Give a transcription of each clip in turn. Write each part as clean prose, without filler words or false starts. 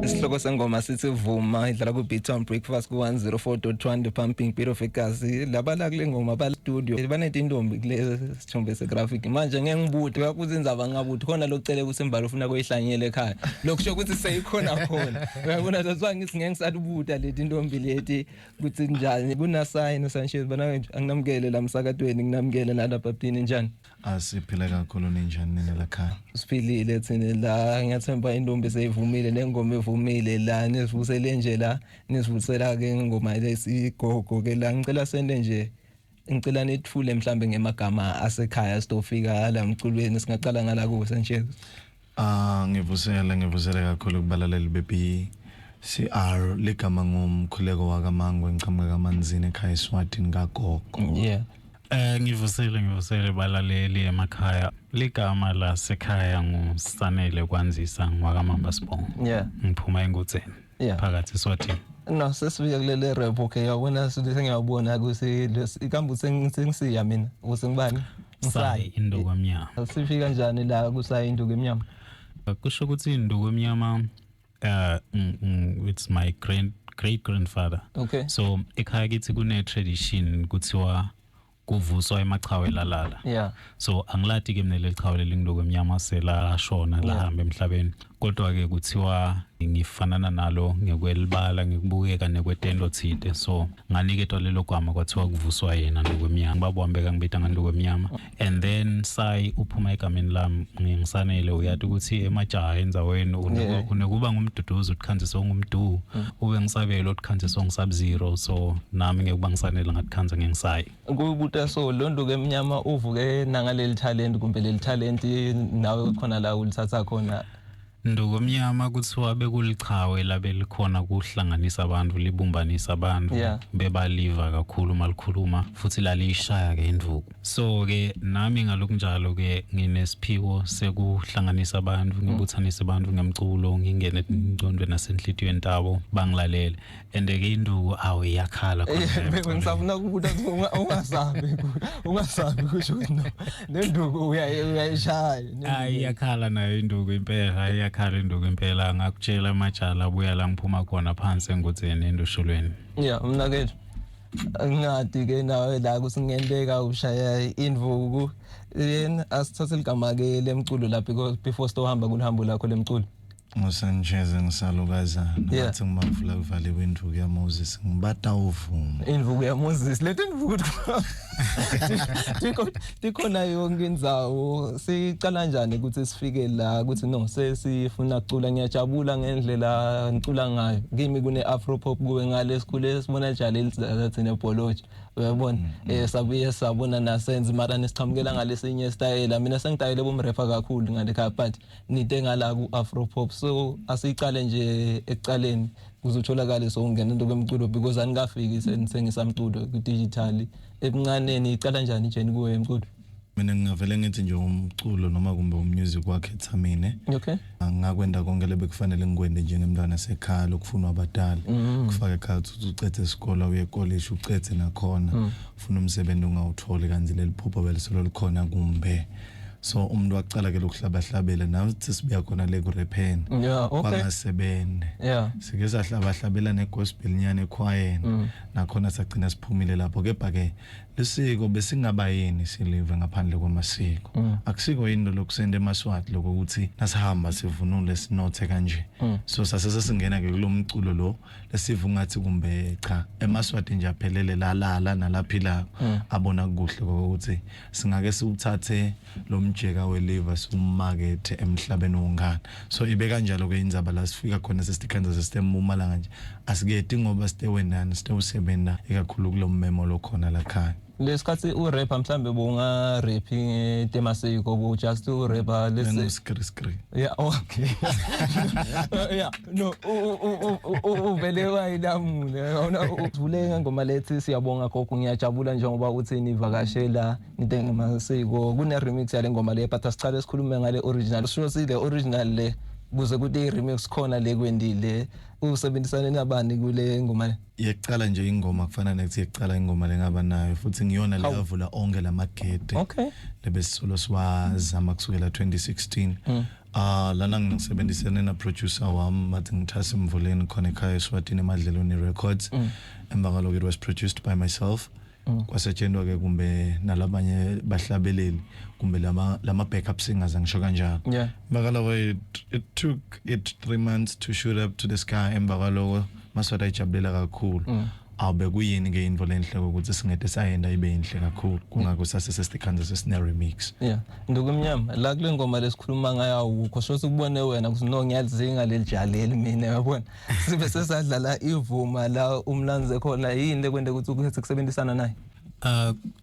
Isihloko sengoma sithi Vuma, idlala ku Beat Town Breakfast ku 104.1 The Pumping Beat of Igazi. Labala kule ngoma ba studio banetintombi kule sithombe se graphic. Manje ngeke ngibude uyakuthi indzaba ngabuthi khona locele ukuthi imbali ufuna kuyihlanyela ekhaya. Lokusho ukuthi seyikhona khona. Uyabona, that's why ngithi ngeke ngisalubuta leti ntombi leti ukuthi njani. Kuna sign Sanchez bana anginamukele la msakatweni, nginamukele nalapha phini, njani? Asiphile kakhulu, ninjani nina lakhaya? Siphilile thina la, ngiyathemba intombi seyivumile nengoma ivumile la, nisivusele nje la, nisivusela ke ingoma lesigogo ke la. Ngicela sende nje, ngicela nithule mhlambe ngemagama asekhaya sitofika la mculweni. Singacala ngala kuwe, Sanchez. Ah, ngivusele kakhulu kubalaleli be-BCR. Ligama ngumkhuleko wakaMangwe, ngiqhamuka kaManzini ekhaya eSwatini kagogo. Ngivusele balaleli emakhaya. Ligama lasekhaya nguSanele Kwanzisa ngwakaMamba Sibongo. Ngiphuma eNgudzeni. Phakathi eSwatini. No, sesifika kulele rap, okay, yabona sengiyabona ukuthi ikambe sengisiya mina ukuthi ngibani. Ngisayi Induku Emnyama. Sifika njani la kusayi Induku Emnyama? Kusho ukuthi Induku Emnyama it's my grand great grandfather. So ekhaya kithi kune tradition, kuthiwa kuvuswa emachawe lalala. So angilati ke mina leli chawe leli ngiloku emnyama selashona, lahamba emhlabeni, kodwa ke kuthiwa ngifanana nalo ngekwelibala, ngikubukeka nekwetento thide, so nganiketwa lelo gama, kwathiwa kuvuswa yena Ndukwemnyama. Baba wami bekangibita ngaNdukwemnyama, and then Sai uphuma egameni lami, ngisanele. Uyati ukuthi emajaha endzaweni unekuba ngumduduzi utikhandzise ungumdu, ube ngisabelo utikhandzise ungisub zero, so nami ngekuba ngisanele ngatikhandza ngengisayi. Kubuta, so lo Nduku Emnyama uvuke nangaleli talent kumbe leli talent nawe khona la ulithatha khona? Ndukumnyama kuthiwa bekulichawe labelikhona kuhlanganisa abantu, libumbanisa abantu. Bebaliva kakhulu malikhuluma, futhi laliyishaya ke induku. So ke nami ngalokunjalo ke nginesiphiwo sekuhlanganisa abantu, ngibuthanise abantu ngemculo, ngingene engcondweni nasenhlitiyweni tabo, bangilalele. And ke induku awu iyakhala khona emculweni. Ngisafuna ukubuta ukuthi ungasabi kusho ukuthi no, nenduku uyayishaya. Hayi, iyakhala nayo induku impela, iyakhala induku impela. Ngakutshela amajala abuya la ngiphuma khona phansi eNgudzeni, endushulweni. Yeah, mnakethu, ngingadi ke nawe la kusingenteka ushaya indvuku yena. Asithathe ligama ke lemculo la because before sitohamba kulihambo lakho lemculo. NguSanchez, ngisalukazana. Ngathi ngimavula kuvaliwe induku yaMoses, ngibata uvuma. Indvuku yaMoses leti indvuku tikhona yonke indzawo. Sicala njani ukuthi sifike la ukuthi no, sesifuna kucula? Ngiyajabula ngendlela ngicula ngayo. Kimi kune afro pop, kuwe ngale sikhule sibona Jalil thina Bholoji, uyabona, sabuye sabona nasenzi, mara nisiqhamukela ngalesinye style. Mina sengitayele bomrefa kakhulu ngale khaya, but nite ngala ku afro pop. So asicale nje ekucaleni kuze utholakale sowungena into kwemculo, because anikafiki sengisamculo ku digital. Ebuncaneni icala njani nje kuwe emculo? Mina ngingavele ngithi nje umculo noma kumbe umusic wakhetha mina. Ngakwenda konke lebekufanele ngikwende njengemntwana sekhaya lokufunwa abadala, kufaka ekhaya ukuthi ucethe isikole, uye ekolishi, ucethe nakhona ufuna umsebenzi ungawutholi, kanti leli phupho belisolo likhona kumbe. So umuntu wacala ke lokuhlabahlabela, nathi sibuya khona le kurepheni. Kwangasebende. Sike sahlabahlabela negospel nyane ekhwayeni, nakhona sagcina siphumile lapho. Kepha ke lisiko besingaba yini silive ngaphandle kwamasiko? Akusiko yini lokusenda emaSwati lokho ukuthi nasihamba sivunule sinothe kanje? So sase sesingena ke kulomculo lo lesiva ungathi kumbe cha, emaSwati nje aphelele lalala nalaphila abona kuhle ukuthi singake siwuthathe lo mjeka weliver siwumakethe emhlabeni wonkana. So ibe kanjalo ke indzaba la sifika khona sesitikhanza sesitempumalanga nje, asiketi ngoba sitewenani, sitewusebenta ikakhulu kulo mmemo lokhona lakhaya. Lesikhathi urapper mhlambe bonga rap ngetemasiko, bu just urapper lesi? Bengu-skri skri. Yeah, okay, yeah, no, uvele wayilamule yona uvule ngengoma lethi Siyabonga Gogo. Ngiyajabula njengoba uthi nivakashela nite ngemasiko, kune remix yale ngoma le, but asicale sikhulume ngale original. Sisho sile original le kuze kuthi i-remix khona le kwendile, usebenzisane nabani kule ngoma le? Yekucala nje ingoma, kufana nekuthi yekucala ingoma lengaba nayo futhi ngiyona leyavula onke lamagede lebesisolo siwazama kusukela 2016. Lana ngisebenzisene na producer wami bathi ngithasa imvuleni khona ekhaya eSwatini emadlelweni Records. Emva kwaloko it was produced by myself. Kwasetshenzwa ke kumbe nalabanye bahlabeleli kumbe lama backup singers, angisho kanjalo. Emva kwaloko it took it 3 months to shoot up to the sky. Emva kwaloko Maswati ayijabulela kakhulu. Awube kuyini ke into lenhle ukuthi singede sayenda ibe inhle kakhulu, kungakho sase sesitikhanza sesine remix. Yeah, Ndukumnyama, la kule ngoma lesikhuluma ngayo awukho, so sikubone wena ukuthi no, ngiyalizinga leli jaleli mina, uyabona, sibe sesadlala ivuma la umlanze khona. Yini lekwente ukuthi ukhethe kusebenzisana naye?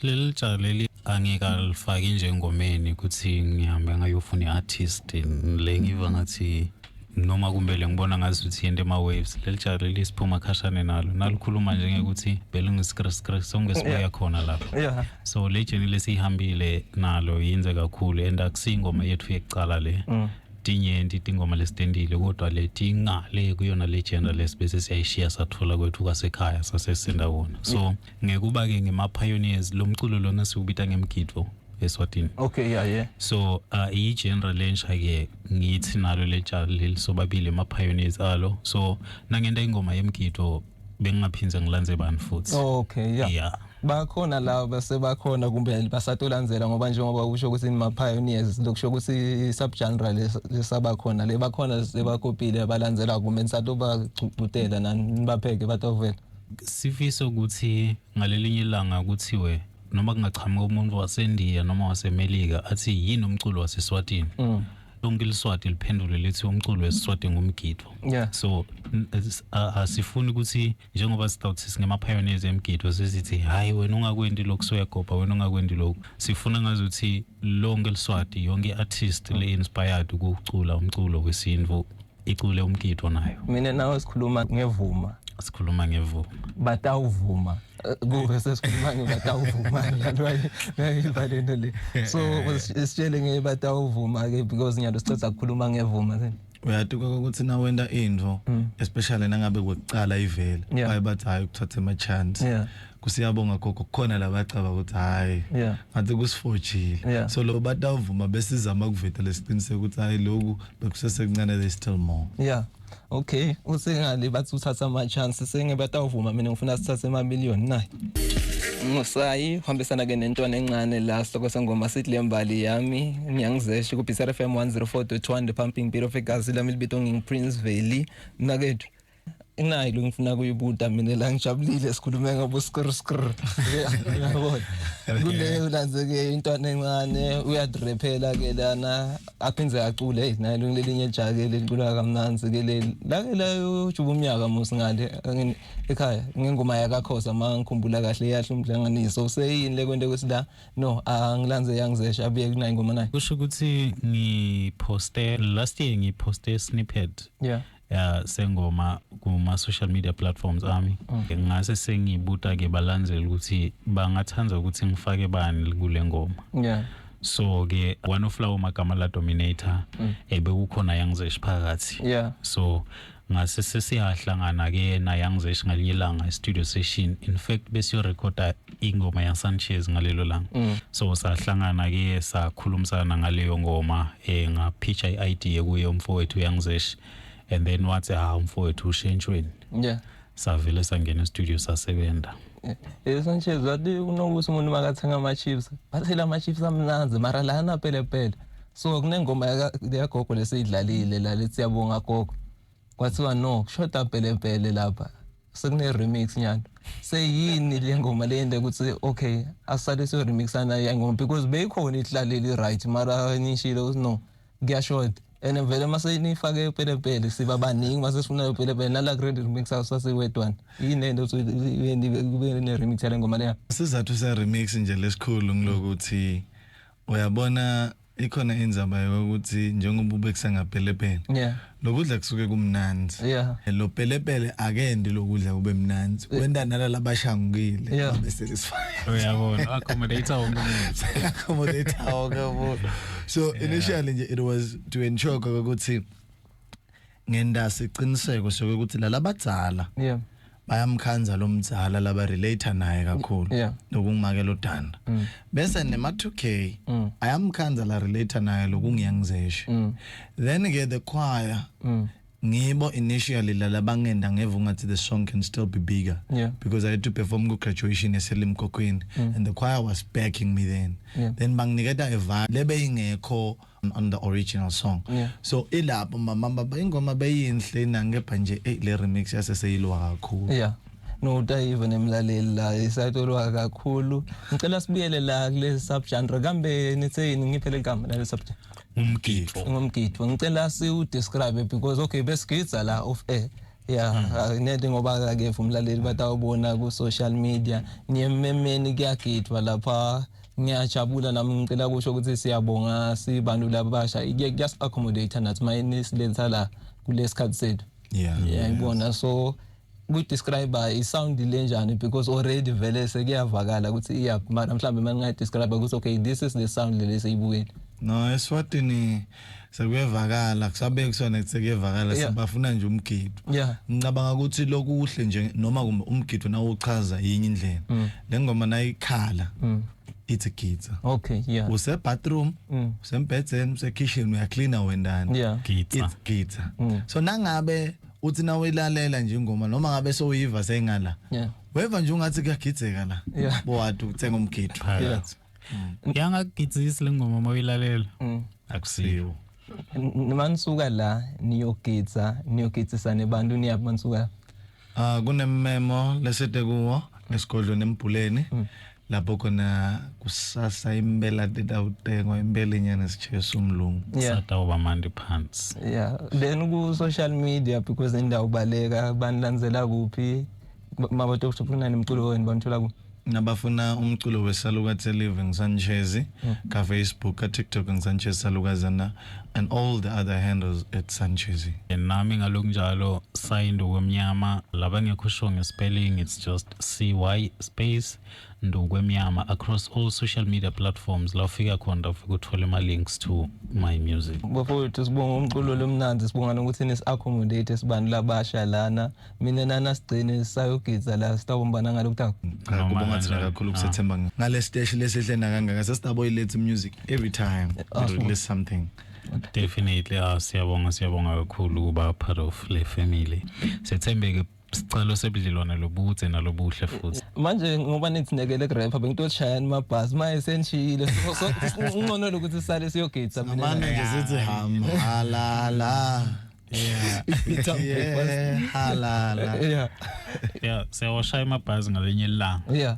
Leli jaleli angikalifaki nje engomeni ukuthi ngihambe ngayofuna i-artist le ngiva ngathi noma kumbele ngibona ngazuthi yente ema-waves. Leli jaleli siphuma khashane nalo, nalikhuluma njengekuthi belingiskr sonke sibuya khona lapho. So le journey lesiyihambile nalo yinze kakhulu, and akusiyingoma yethu yekucala le. Tinyenti tingoma lesitendile, kodwa le kuyona le genre lesibese siyayishiya sathola kwethu kwasekhaya sasesendawona. So ngekuba-ke ngema-pioneers lo mculo lona siwubita ngemgidvo eSwatini. Okay yeah yeah So i-genre lensha-ke ngithi nalo leli sobabili ema-pioneers alo, so nangenta ingoma yemgido bengingaphinze ngilandze bani futhi. Okay, yeah. Bakhona la bese bakhona kumbe basatolandzela, ngoba njengoba usho ukuthi nima pioneers, lokusho ukuthi sub genre lesabakhona le bakhona sebakopile abalandzela, kumbe nisatobagcugcutela nani nibapheke batovela? Sifiso ukuthi ngalelinye ilanga kuthiwe noma kungachamuka umuntu waseNdiya noma waseMelika athi yini umculo waseSwatini, lonke iliswati liphendule lithi umculo wesiSwati ngumgido. So asifuni ukuthi njengoba sitawuthi singema-pioneers emgido sesithi hhayi, wena ungakwenti lokhu, soyagoba, wena ungakwendi lokhu. Sifuna ngazuthi lonke liswati, yonke i-artist le-inspired ukucula umculo wesintu icule umgido nayo. Mina nawe sikhuluma ngevuma. Sikhuluma ngevuma. Batawuvuma. Kube sesikhuluma ngebatawuvuma ngiyibhalene le, so sitshele ngebatawuvuma ke, because nyalo siceda ukukhuluma ngevuma then. Uyati ukuthi nawenta intfo, especially nangabe kwekucala ivele, baye bathi hayi, ukuthatha ama-chance. Kusiyabonga gogo kukhona labacaba ukuthi hayi, ngathi kusifojile. So lo batawuvuma besizama ukuveta lesiqiniseko ukuthi hayi, lokhu bekusesekuncane, there's still more. Yeah, okay, usengale bathi uthatha ama chance sengebatawuvuma, mina ngifuna sithathe ama million nayi. Ngosayi uhambisana ke nentwana encane la, sihloko sengoma sithi lembali yami ngiyangizeshe ku BCR FM 104.1, the pumping beat of igazi lami libito nging Prince Valley mnakethu. Inayi lo ngifuna kuyibuta mina la, ngijabulile sikhulume ngabo skr skr, uyabona, kule ulanze-ke intwana encane uyadrephela ke lana aphindze acule. Hey, naye lelinye ejake licula kamnandzi ke leli lake la ujuba umnyaka musingale ekhaya ngengoma yakakhosa, ma ngikhumbula kahle, yahle umhlanganiso useyini lekwente ukuthi la no angilandze yangizesha abuye kunayo ingoma nayo. Kusho ukuthi ngiposte last year, ngiposte snippet sengoma kuma social media platforms ami, ngase sengibuta ke balandzeli ukuthi bangathanda ukuthi ngifake bani kule ngoma. So ke one of lawo magama la dominator ebekukhona Young Zesh phakathi. So ngase sesiyahlangana ke na Young Zesh ngalinye ilanga studio session, in fact besiyorekhoda ingoma ya Sanchez ngalelo langa. So sahlangana ke sakhulumisana ngaleyo ngoma, ngapitcha i-idea kuye umfowethu Young Zesh, and then wathi ha, umfowethu ushentshweni. Savele sangena e-studio sasebenza. Sanchez wathi unokuthi umuntu makathenga ama-chips, bathi la ma-chips amnanzi mara lana pelepele. So kunengoma yagogo lesiyidlalile la lethi siyabonga gogo, kwathiwa no, kushoda pelepele lapha, sekune remix nyalo. Seyini le ngoma leyende ukuthi okay, asale siyo remixana ingoma, because beyikhona ihlaleli right, mara nishilo ukuthi no, kuyashoda, and vele mase nifake pelepele siba baningi mase sifuna pelepele nala grade remix sasiwedwana. Yini lento ukuthi kube ne remix yale ngoma leya? Isizathu se-remix nje lesikhulu ngilokuthi uyabona ikhona indzaba yokuthi njengoba ube kusengapelepele, lokudla kusuke kumnandzi. Lo pelepele akendi lokudla kube mnandzi, wenda nala labashangukile babe satisfied. Uyabona, accommodate wonke umuntu. Accommodate wonke umuntu. So initially nje it was to ensure ukuthi ngenda siqiniseko sokuthi lalabadzala Bayamkhanza lomdzala laba relate naye kakhulu, lokungumake lodanda. Bese nema 2K ayamkhanza la relate naye, lokungiyangizeshe. Then ke the choir, ngibo initially la labangenda ngeva ungathi the song can still be bigger, because I had to perform ku graduation eselimkokwini and the choir was backing me then. Then banginiketa a vibe lebe ingekho on the original song. So ilapho mama baba ingoma beyinhle nangepha nje, eh, le remix yaseseyilwa kakhulu. Yeah, no, utayiva nemlaleli la isayitolwa kakhulu. Ngicela sibuyele la kule subgenre. Kambe nithe yini? Ngiphe legama lale subgenre. Umgidvo. Ngomgidvo. Ngicela siwu-describe because, okay, besigidza la off air, yeah, nede ngoba akeve umlaleli, batawubona ku-social media niyememeni, kuyagidwa lapha. Ngiyajabula nami, ngicela kusho ukuthi siyabonga sibantu labasha, kuyasi-accommodate nathi mayinisiletha la kulesikhathi sethu. Yayibona, so ku-describe i-sound lenjani? Because already vele sekuyavakala ukuthi iyaphi, mara mhlawumbe uma ningayi-describe ukuthi, okay, this is the sound leli seyibukele. No, eSwatini sekuyevakala, kusabe kusona sekuyevakala. Sibafuna nje umgido. Ngicabanga ukuthi lokuhle nje noma kumbe umgido nawuchaza yinye indlela, le ngoma nayikhala, ithi gidza. Use bathroom, usembhedzeni, use kitchen, uyacleana, wendani, Gidza. It's gidza. So nangabe uthi nawilalela nje ingoma, noma ngabe sowuyiva sengala, weva nje ungathi kuyagidzeka la, bowadi uthenga umgido. Phakathi yangakugidisi le ngoma mawuyilalela, akusiyo. Manisuka la niyogidza, niyogidisa nebantu, niyaphi manisuka? Ah, kunememo lesete kuwo esigodlweni embhuleni, lapho khona kusasa impela titawutengwa impela inyana sichesu umlungu. Satawuba mandi phansi. Yeah, then ku social media, because indawo baleka banilandzela kuphi mabatofuna nemculo wenu, banithola kuphi? Nabafuna umculo weSalukazi Living Sanchez, ka Facebook, ka TikTok ngiSanchez Salukazana, and all the other handles at Sanchez. Nami ngalokunjalo, Sayindukwemnyama, labangekho sure nge-spelling, it's just CY space Ndukwemnyama across all social media platforms. La ufika khona ufika uthole ama-links to my music. Bafowethu, sibonga umculo lomnandzi, sibonga nokuthi nisi-accommodate sibantu labasha lana. Mina nana sigcine sayogidza la, sitawumbana ngalokutako. Cha, Noma kubonga thina kanjani. kakhulu kusethemba ngale siteshi lesihle nakangaka. Sesitaboyiletha music every time we release something. Definitely, ah, siyabonga, siyabonga kakhulu ukuba part of le family. Sethembeke sicalo sebudlelwane lobudze nalobuhle futhi. Manje ngoba nithinekele kurapha, bengitoshayani mabhasi maye senishiyile. So ngcono lokuthi sisale siyogidza mina. Ngamane nje sithi ham halala. Yeah, halala. Yeah, siyawashaya amabhasi ngalenye ilanga.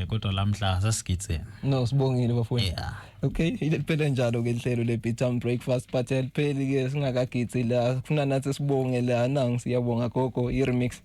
Kodwa lamhla sasigidze. No, sibongile bafowethu. Okay, liphele njalo ke ihlelo le Big Breakfast, but alipheli ke singakagidzi la. Kufuna nathi sibonge la, nangi siyabonga gogo i remix.